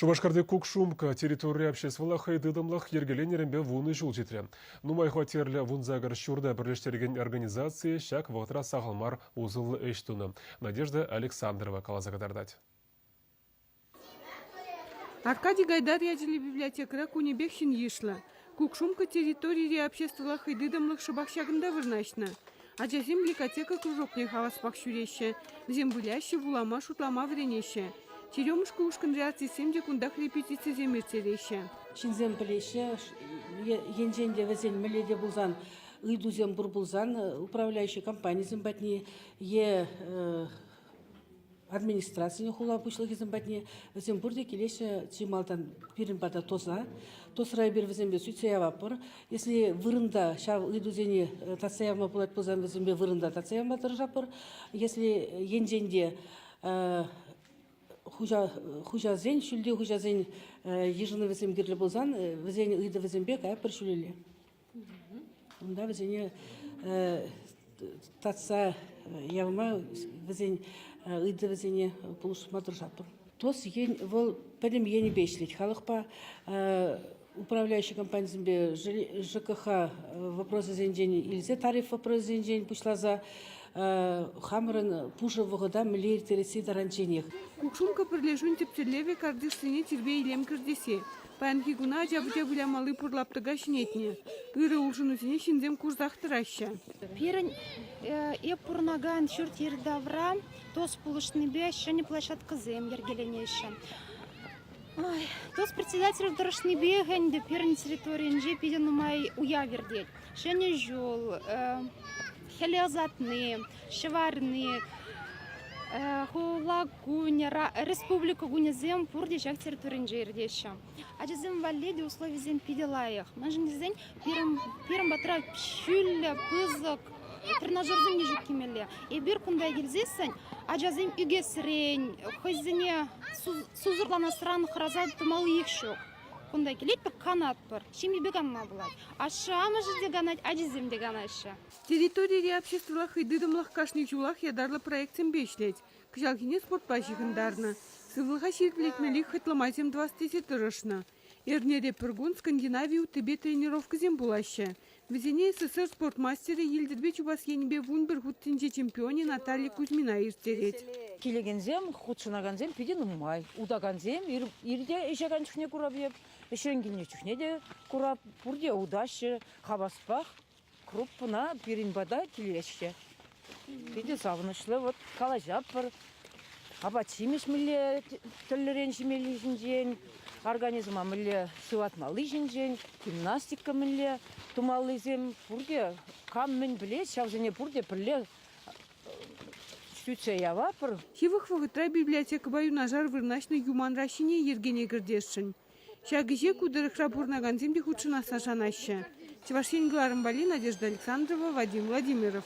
Шупашкарти Кукшумка территорири обществӑлла хӑй тытӑмлӑх йӗркеленӗренпе вунӑ ҫул ҫитрӗ. Нумай хваттерлӗ вунсакӑр ҫурта пӗрлештерекен организаци ҫак вӑхӑтра сахал мар усӑллӑ ӗҫ тунӑ. Надежда Александрова каласа кӑтартать. Аркадий Гайдар ячӗллӗ библиотекӑра кунӗпех ҫын йышлӑ. Кукшумка территорири обществӑлла хӑйтытӑмлӑх шӑпах ҫакӑнта вырнаҫнӑ. Ачасем лекотека кружокне хаваспах ҫӳреҫҫӗ. Вӗсем выляҫҫӗ, вулама, шутлама вӗренеҫҫӗ. Черемушка ушкӑнри артистсем те кунтах репетицисем ирттереҫҫӗ. Ҫынсем пӗлеҫҫӗ, енчен те вӗсен мӗнле те пулсан ыйтусем пур пулсан управляющи компанисем патне е администрацин хула пуҫлӑхӗсем патне вӗсем пурте килеҫҫӗ чи малтан пирӗн пата ТОСа. ТОСра эпир вӗсемпе сӳтсе яватпӑр. Если вырӑнта ҫав ыйтусене татса явма пулать пулсан вӗсемпе вырӑнта татса явма тӑрӑшатпӑр. Если енчен те хуҫа, хуҫасен, ҫӳлти хуҫасен йышӑнӑвӗсем кирлӗ пулсан вӗсен ыйтӑвӗсемпе каятпӑр ҫӳлелле. Унта вӗсене татса явма, вӗсен ыйтӑвӗсене пулӑшма тӑрӑшатпӑр. ТОС ен вӑл пӗтӗм енӗпе ӗҫлет халӑхпа. Управляющи компанисемпе ЖКХ вопросӗсенчен илсе тариф вопросӗсенчен пуҫласа хамӑрӑн пушӑ вӑхӑта мӗнле ирттересси таранчченех. Кукшумка пӗрлешӳн тӗп тӗллевӗ картишсене тирпей-илем кӗртесси. Паянхи куна ача-пӑча вылямалли пур лаптӑка ҫӗнетнӗ. Ырӑ улшӑнусене ҫынсем курсах тӑраҫҫӗ. Пирӗн эп пурӑнакан ҫурт-йӗр тавра ТОС пулӑшнипе ҫӗнӗ площадкӑсем йӗркеленеҫҫӗ. ТОС председатель тӑрӑшнипех ӗнтӗ пирӗн территорийӗнче питӗ нумай уяв иртет. Ҫӗнӗ ҫул, хӗле ӑсатни, ҫӑварни, хула кунӗ, республика кунӗсем пурте ҫак территоринче иртеҫҫӗ. Ачасем валли те условисем питӗ лайӑх. Мӗншӗн тесен пирӗн, пирӗн патра ҫӳллӗ, пысӑк тренажерсем те ҫук темелле. Эпир кунта килсессӗн ачасем ӳкесрен, хӑйсене сусӑрланасран хӑраса тӑмаллиех ҫук. Кунта килетпӗр, канатпӑр. Ҫемьепе канма пулать. Ашшӗ-амӑшӗ те канать, ачисем те канаҫҫӗ. Территорири обществӑлла хӑйтытӑмлӑх кашни ҫулах ятарлӑ проектсемпе ӗҫлет. Кӑҫалхине спортпа ҫыхӑнтарнӑ. Сывлӑха ҫирӗплетмелли хӑтлӑ майсем тӑвас тесе тӑрӑшнӑ. Эрнере пӗр кун Скандинави уттипе тренировкӑсем пулаҫҫӗ. Вӗсене СССР спорт мастерӗ йӗлтӗрпе чупас енӗпе 11 хут тӗнче чемпионӗ Наталья Кузьмина ирттерет. Килекенсем, хутшӑнакансем питӗ нумай. Утакансем ир те ӗҫекан чухне курап эп, ӗҫрен килнӗ чухне те курап. Пурте утаҫҫӗ хаваспах. Круппӑна пирӗн пата килеҫҫӗ. Питӗ савӑнӑҫлӑ. Вот калаҫатпӑр. Апат-ҫимӗҫ мӗнле тӗрлӗрен ҫимелли ҫинчен, организма мӗнле сыватмалли ҫинчен, гимнастика мӗнле тумаллисем пурте кам мӗн пӗлет, ҫавсене пурте пӗрле сӳтсе яватпӑр. Ҫывӑх вӑхӑтра библиотекӑпа юнашар вырнаҫнӑ Юман ращине йӗркене кӗртесшӗн. Ҫак ӗҫе ку тӑрӑхра пурӑнакансем те хутшӑнасса шанаҫҫӗ. Чӑваш Ен кӑларӑм валли Надежда Александрова, Вадим Владимиров.